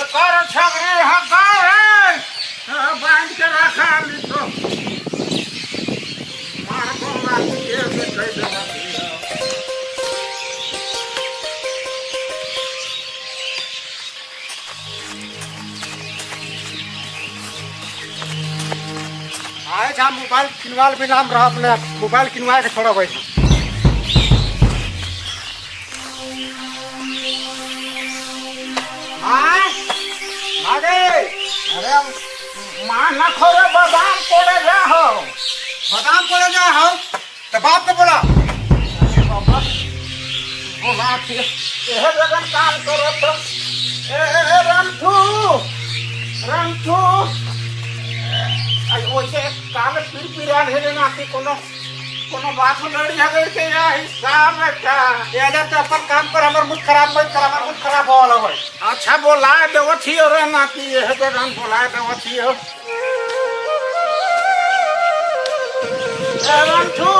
कर छगरी हकार है, बांध के रखा ली तो मार को नाती के कह देवा। आज हम मोबाइल किनवाल भी नाम रहा, अपने मोबाइल किनवा के छोड़ा भाई। माँ, मागे। अरे माँ, न खोरे, बादाम कोड़े जा हो। बादाम कोड़े जा हो तो बाप को बोला। बाबा बोला थी, एहे जगन काम करो तो। ए ए, रंथू, रंथू, आई ओइसे काल पीर पीरान हे नाती, कोनो कोनो बात लड़ी झगड़ के या हिसाब बेटा। ये हजार तो अपन काम कर, हमर मुझ खराब मत कर, हमर मुझ खराब हो वाला भाई। अच्छा, बोला देवो थी रे नाती, एहे जगन बोला देवो थी। ए रंथू,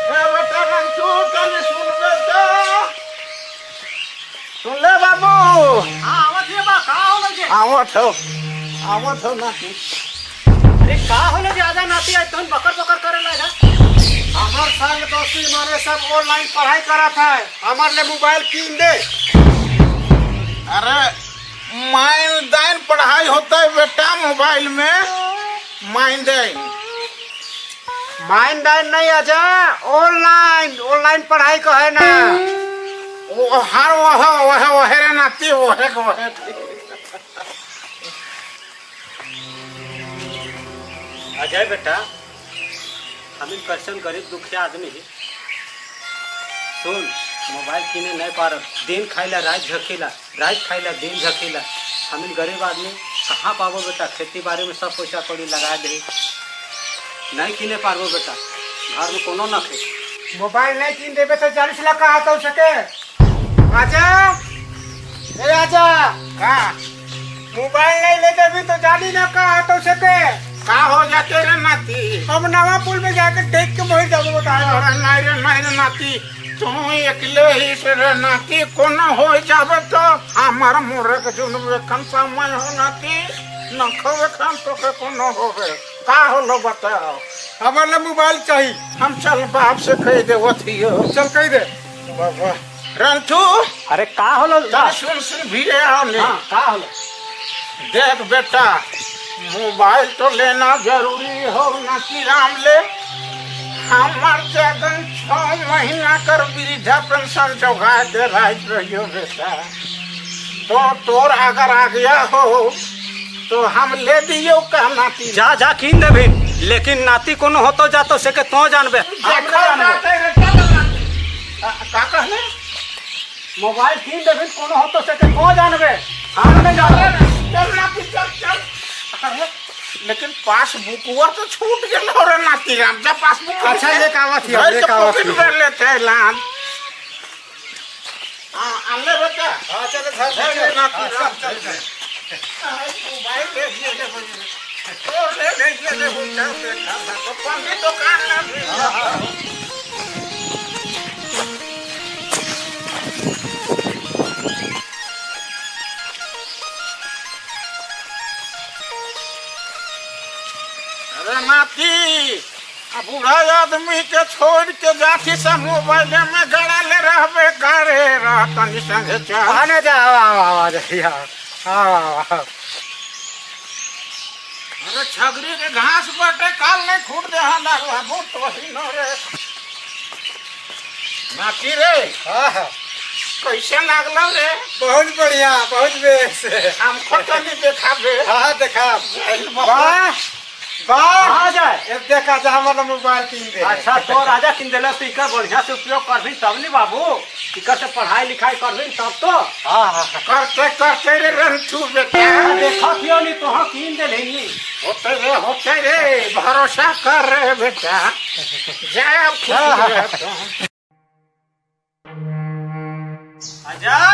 ए बेटा रंथू, तनी सुन बेटा, सुन ले बाबू। हाँ, आवत है बा, का होलो जे? आवत हो, आवत हो नाती। अरे, का होलो जे आजा नाती, आज तुम बकर बकर करे लगा? हमार संग दोस्ती माने सब ऑनलाइन पढ़ाई करत है, हमार ले मोबाइल किन दे। अरे, माइन दाइन पढ़ाई होता है बेटा मोबाइल में, माइन दाइन। माइन डाइन नहीं आजा, ऑनलाइन, ऑनलाइन पढ़ाई को है ना। वो हर वह वह वह रे नाती, वह वह। अजय बेटा, हम कैसन गरीब दुखिया आदमी ही। सुन, मोबाइल किने नहीं पारब। दिन खाइला रात झकीला, रात खाइला दिन झकीला। हम गरीब आदमी कहाँ पाबो बेटा? खेती बाड़ी में सब पैसा कौड़ी लगा दे, नहीं किने पारबो बेटा। घर में कोनो न खे। मोबाइल नहीं किन देबे तो 40 लाख का आता हो सके। आजा, ए आजा। का? मोबाइल नहीं ले देबी तो जानी ना का आता हो सके। का हो जाते रे नाती? हम नवा पुल में जाके देख के मोहित जाबो, बताए। अरे नहीं रे, नहीं रे नाती, तू एकले ही से रे नाती, कोनो हो जाबे तो हमार मोरे के जुन वेखन समय हो नाती, नखो वेखन तो के कोनो होवे। का होलो बताओ? हमार ले मोबाइल चाहिए। हम चल बाप से कह देवो थियो। चल, कह दे। बाबा रंथू। अरे, का होलो? चल, सुन सुन, भीड़े आओ ने। हाँ, का होलो? देख बेटा, मोबाइल तो लेना जरूरी हो नाती राम ले। हमार जगन 6 महीना कर वृद्धा पेंशन जोगा के राख रहियो बेटा, तो तोर अगर आ गया हो तो हम ले दियो का नाती। जा जा, किन देबी, लेकिन नाती कोनो होतो जातो से के तो जानबे, हम देखो नहीं जानबो। जाते रे, चल नाती। का कहले? मोबाइल किन देबी, कोनो होतो से के तो जानबे, हम नहीं जानबे। चल नाती, चल चल। अरे, लेकिन पासबुकवा तो छूट गेल हो रे नाती राम, जा पासबुक। अच्छा, लेके आवत हियो, घर लेके के आवत पॉकेट हियो। में लेते हैं लान। हाँ, आले बेटा। हाँ, चल चल। चल चल। नाती हाँ, राम। चल चल। मोबाइल ले ले ले, ओ ले ले ले ले, वो चल देखा था तो पंडित दुकान ना भी। अरे नाती, आ बूढ़ा आदमी के छोड़ के जाती सब मोबाइल में गड़ा ले रहबे करे रह, तनी संगे चल। आने जा, आओ आओ आओ, आ जा, आओ आओ आओ। अरे, छगरी के घास बटे, काल नहीं खूट दे हमार बाबू तो ही न रे नाती रे। हाँ हाँ। कैसे लागलो रे? बहुत बढ़िया, बहुत बेस। हमको तो नहीं देखाबे। हाँ, देखा। वाह वाह। आ जाए। अब देखा जा, हमारा मोबाइल किन दे। अच्छा, तो राजा किन देला तो इकर बढ़िया से उपयोग करबी तब नी बाबू, इकर से पढ़ाई लिखाई करबी तब तो। हाँ हाँ हाँ। करते करते रे रंथू बेटा। देखा थियो नी तो हाँ किन देले नी। होते रे, होते रे, भरोसा कर रे बेटा, जाए अब खुश रह तू। अजय,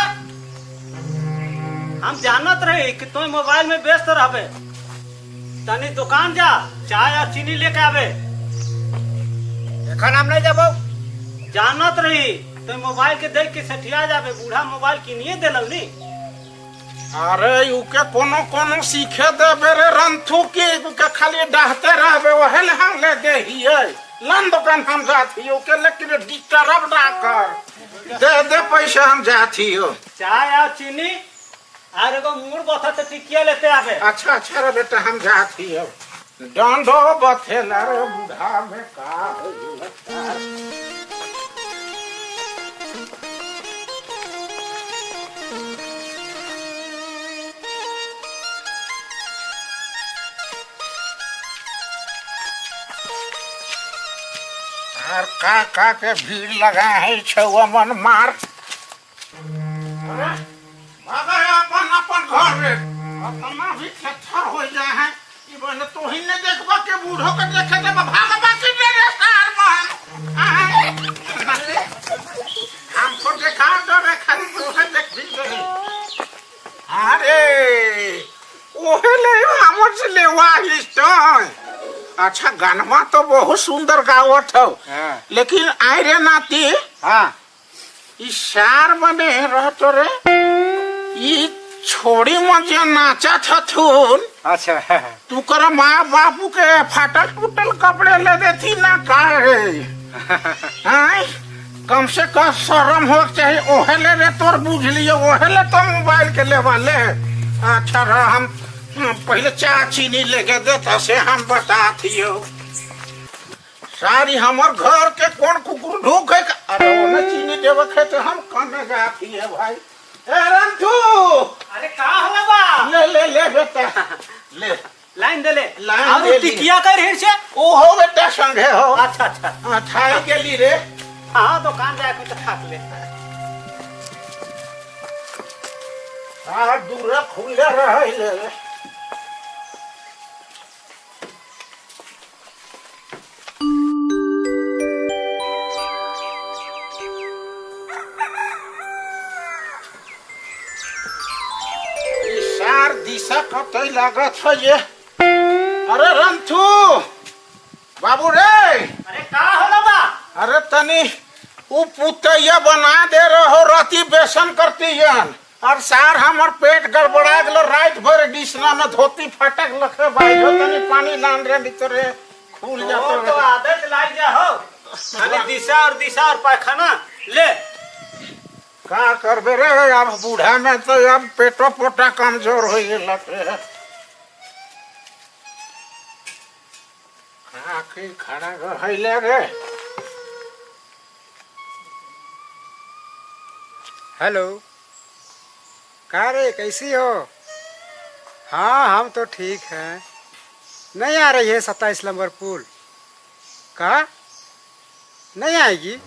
हम जानत रही कि तुम मोबाइल में व्यस्त रहबे। तनी दुकान जा, चाय और चीनी लेके आवे। एखन हम नहीं जाबो। जानत रही तुम मोबाइल के देख के सठिया जाबे। बूढ़ा मोबाइल किनिए दिलौ नी। अरे उके कोनो कोनो सीखे देबे रे रंथू के, उके खाली डाहते रहबे, वहे ले हम ले दे हियै। लन दुकान हम जात हियो के, लेकिन डिस्टर्ब ना कर, दे दे पैसा, हम जात हियो। चाय और चीनी और एगो मुड़ बथा तो टिकिया लेते आवे। अच्छा अच्छा रे बेटा, हम जात हियो। डंडो बथेला रे बूढ़ा में का होई। आर का का के भीड़ लगा है छुआ मन मार। अरे भागा अपन अपन घर रे, अपना भी थेथर हो जाए है ई बने। तो ही ने देखबा के बूढ़ो के देखे दे, भागबा के दे रे सार मन। हमको देखा दो रे, खाली तोहे देख भी दे। अरे ओहे ले हमर से लेवा हिस्टोन। अच्छा गानमा तो बहुत सुंदर गावत हो। हाँ। लेकिन आए रे नाती। हाँ। ई सार बने रहतो रे, ई छोड़ी मजे नाचा थथुन। अच्छा। तू कर माँ बापू के फाटल टूटल कपड़े ले देती ना का रे? आय कम से कम शर्म हो चाहिए। ओहे ले रे तोर बुझ लियो, ओहे ले तो मोबाइल के लेवा ले। अच्छा रह, हम पहले चाय चीनी लेके देता से हम बतातियो। सारी हमर घर के कौन कुकुर ढूक है? अरे ओने चीनी देवे के तो हम कने जाती है भाई। ए रंथू। अरे का होला बा? ले ले ले बेटा ले। लाइन दे ले। लाइन और दे ली। टिकिया कर हिर से। ओ हो बेटा संगे हो। अच्छा अच्छा। हाँ, खाए के लिए रे। हाँ दुकान जाके तो खा ले। हाँ दूर खुले रहे ले। सार दिशा कतई लागत है ये। अरे रंथू बाबू रे। अरे का होला बा? अरे तनी उ पुतैया बना दे रहो, रति बेसन करती हन। और सार हमर पेट गड़बड़ा गेलो, रात भर डिसना में धोती फटक लखे भाई जो तनी पानी लान रे भीतरे खुल जातो। तो आदत लाग जा हो, खाली दिशा और दिशा और पायखाना ले। का करबे रे अब बूढ़ा में तो अब पेटो पोटा कमजोर हो गेल रे। का की खड़ा रहले रे? हेलो, का रे कैसी हो? हाँ हम तो ठीक हैं। नहीं आ रही है 27 नंबर पुल का? नहीं आएगी?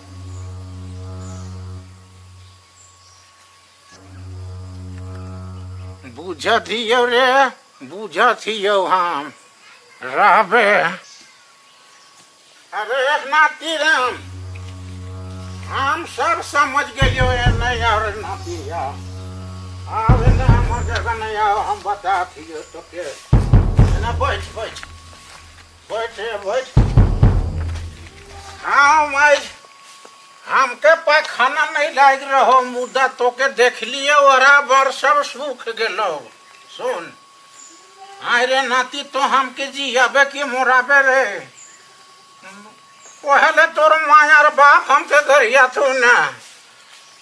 बुझत हियो रे, बुझत हियो हम रहबे। अरे एक नाती राम, हम सब समझ गेलियो। नहीं और नाती आवे ना हमर जगह नहीं आओ, हम बता थियो तो के ना। बैठ बैठ बैठ बैठ। हाँ माई हमके पाखाना नहीं लाग रहो, मुद्दा तोके देख लियो बराबर सब सूख गेलो। सुन आय रे नाती, तो हमके जियाबे की मोराबे रे? पहले तोर मायार बाप हमके गरिया थू ना।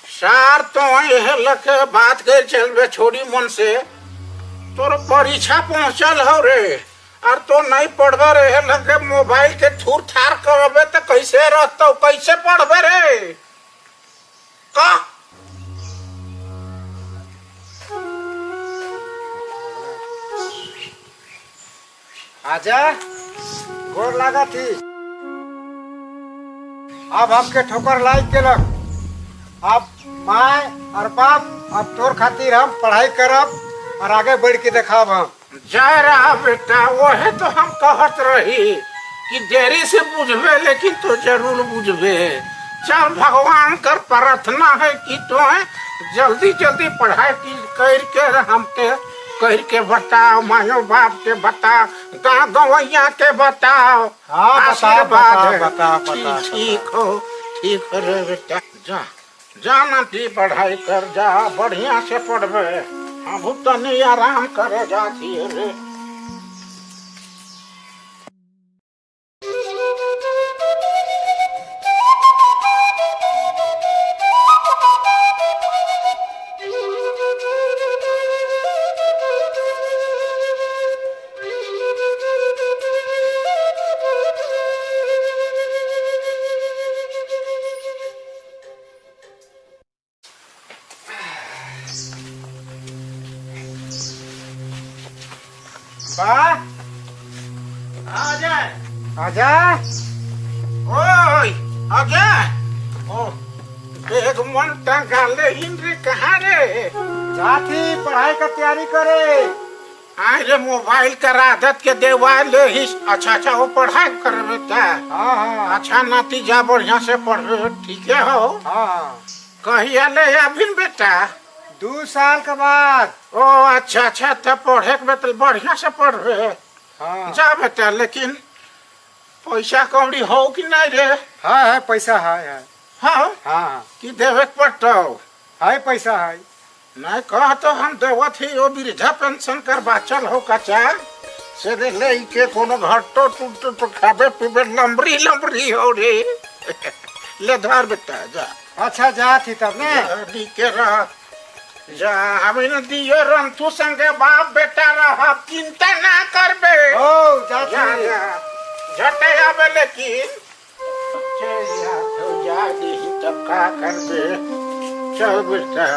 सार तो यह लके बात कर चलबे छोड़ी मन से, तोर परीक्षा पहुंचल हो रे और तो नहीं पढ़बे रे, लगे मोबाइल के थूर थार करबे तो कैसे रहतो, कैसे पढ़बे रे? का आजा गोर लगा थी। अब हमके ठोकर लाग गेलक। अब माय और बाप अब तोर खातिर हम पढ़ाई करब और आगे बढ़ के देखाब हम। जा रहा बेटा, वही तो हम कहत रही कि देरी से बुझबे लेकिन तो जरूर बुझबे। चल भगवान कर प्रार्थना है कि तो जल्दी जल्दी पढ़ाई की कर के हमके कर के बताओ, मायो बाप के बताओ, गाँव गवैया के बताओ। हाँ, आशीर्वाद बताओ, है। बताओ, बताओ, ठीक हो, ठीक हो रे बेटा, जा जा ना पढ़ाई कर, जा बढ़िया से पढ़बे। हम तनी आराम करे जाती रे। बा आ जाए। आजा। ओए आजा। ओ देख मन टंगा ले रे, कहाँ रे? जाती पढ़ाई का तैयारी करे। आए रे मोबाइल कर आदत के देवा ले ही। अच्छा अच्छा वो पढ़ाई कर बेटा। हाँ हाँ। अच्छा नाती जा बढ़िया से पढ़, ठीक है हो? हाँ। कहिया ले अभी बेटा? 2 साल के बाद। ओ अच्छा अच्छा, तब पढ़े के बेटा बढ़िया से पढ़बे। हाँ। जा बेटा, लेकिन पैसा कौड़ी हो कि नहीं रे? हाँ है पैसा, है है। हाँ? हाँ। कि देवे के पड़तो? है पैसा है। नहीं कह तो हम देवत ही वो वृद्धा पेंशन कर बाचल हो कचा से रे ले के कोनो घटो टूटो तो खाबे पीबे लंबरी लंबरी हो रे। ले धर बेटा जा। अच्छा जाती तब ने। के रह जा, हम न दियो रंथू संगे बाप बेटा रह, चिंता ना करबे। ओ जाती। जा जा झटे आवे, लेकिन चल जा तो जा दी तब का करबे। चल बेटा।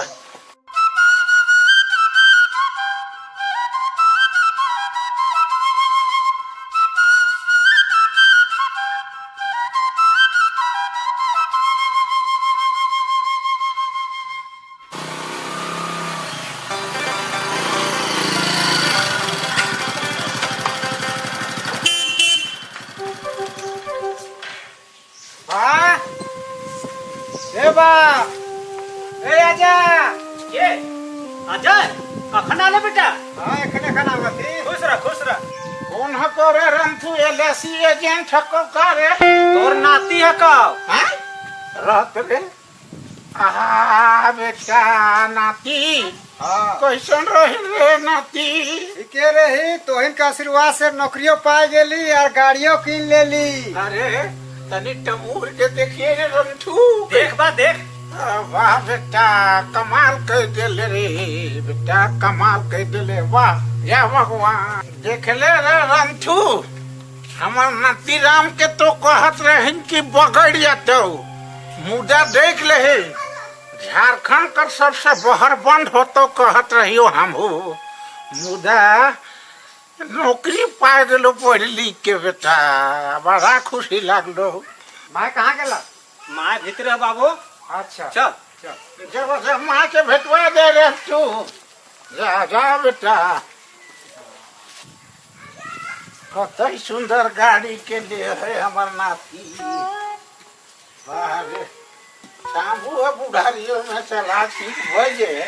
बा ए बा ए आजा। ये अजय कखन आले बेटा? हाँ एखने खाना आवती। खुश रह खुश रह। कौन हको रे रंथू? एलआईसी एजेंट हको का रे? तोर नाती है का? हाँ? रहत रे। आहा बेटा नाती। हाँ। कैसन रही रे नाती? ठीके रही, तोहिन के आशीर्वाद से नौकरियों पाए गेली और गाड़ियों किन लेली। अरे तनी टमूर के देखिए रे रंथू। देख बा देख। वाह बेटा कमाल कह दिले रे बेटा, कमाल कह दिले, वाह या भगवान। देख ले रे रंथू, हमार नाती राम के तो कहत रहिन कि बगड़ जातो, मुदा देख ले झारखंड कर सबसे बहर बंद हो तो कहत रहियो हम हो, मुदा नौकरी पाए गेलो पढ़ लिख के बेटा, बड़ा खुशी लागलो। माँ कहाँ गेला? माँ भीतर है बाबू। अच्छा चल चल। जब से माँ के भेटवा दे रे तू, जा जा बेटा। कतई सुंदर गाड़ी के लिए है हमार नाती। वाह रे शाम्भू है बुढ़ारियों में चला ठीक भजे।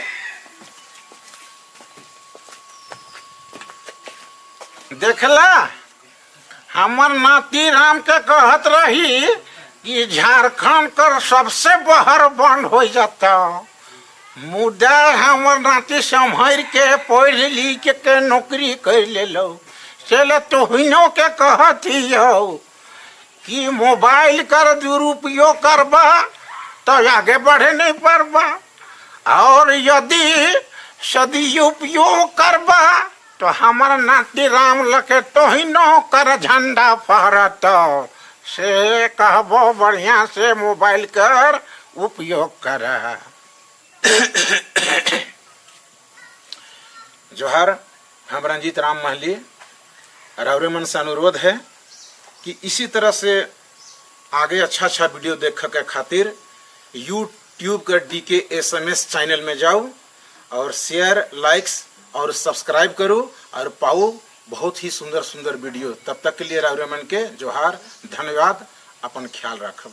देखला हमर नाती राम के कहत रही कि झारखंड कर सबसे बहर बंद हो जाता, मुदा हमर नाती सम्हर के पढ़ लिख के नौकरी कर लेलो। चले तोहिनो के कहत हो कि मोबाइल कर दुरुपयोग करबा तो आगे बढ़े नहीं पारबा, और यदि सदुपयोग करबा तो हमार नाती राम लके तोहिनो कर झंडा फहरत। से कहबो बढ़िया से मोबाइल कर उपयोग कर। जोहार, हम रंजीत राम महली रावरे मन से अनुरोध है कि इसी तरह से आगे अच्छा अच्छा वीडियो देख के खातिर यूट्यूब के DK SMS channel में जाओ और शेयर, लाइक्स और सब्सक्राइब करो और पाओ बहुत ही सुंदर सुंदर वीडियो। तब तक के लिए रावरे मन के जोहार, धन्यवाद। अपन ख्याल रखब।